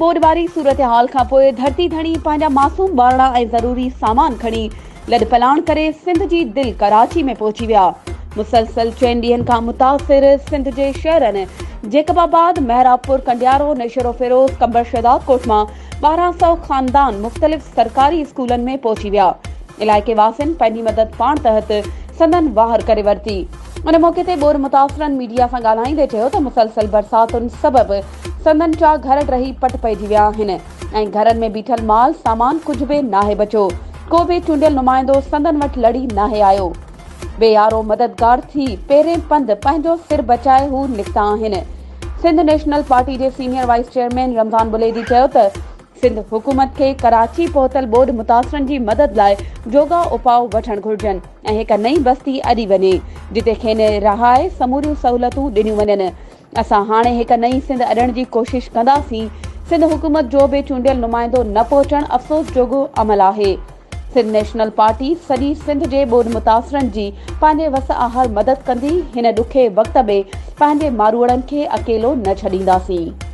ٻوڏ واري صورتحال کانپوء ڌرتي ڌڻي پنهنجا معصوم ٻارڙا ۽ ضروري سامان کڻي لڏپلاڻ ڪري سنڌ جي دل ڪراچي ۾ پهچي ويا. مسلسل چئن ڏينهن کان متاثر سنڌ جي شهرن جيڪب آباد، محرابپور، ڪنڊيارو، نوشهروفيروز، قمبر شهدادڪوٽ مان 12 سئو خاندان مختلف سرڪاري اسڪولن ۾ پهچي ويا. علائقي واسين پنهنجي مدد پاڻ تحت سندن واهر ڪري ورتي. ان موقعي تي ٻوڏ متاثرن ميڊيا سان ڳالهائيندي چيو ته مسلسل برساتن سبب سندن جا گهر ڊهي پٽ پئجي ويا آهن ۽ گهرن ۾ بيٺل مال سامان ڪجهه به ناهي بچيو، ڪو به چونڊيل نمائندو سندن وٽ لڙي ناهي آيو. بي يارو مددگار ٿي پيرين پنڌ پنهنجو سر بچائي هو نڪتا آهن. سنڌ نيشنل پارٽي جي senior vice chairman Ramzan Buledi چيو ته سنڌ حڪومت کي ڪراچي پهتل ٻوڏ متاثرن جي مدد لاء جوڳا اپاء وٺڻ گهرجن ۽ هڪ نئين بستي اڏي وڃي جتي کين رهائي سموريون سهولتون ڏنيون وڃن. اسان هاڻي هڪ نئين سنڌ اڏڻ جي ڪوشش ڪنداسين. سنڌ حڪومت جو به چونڊيل نمائندو نه پهچڻ افسوس جوڳو عمل آهي. سنڌ نيشنل پارٽي سڄي سنڌ جي ٻوڏ متاثرن جي پنهنجي وس آهر مدد ڪندي هن ڏکي وقت ۾ پنهنجي ماروئڙن کي اڪيلو نه ڇڏينداسين.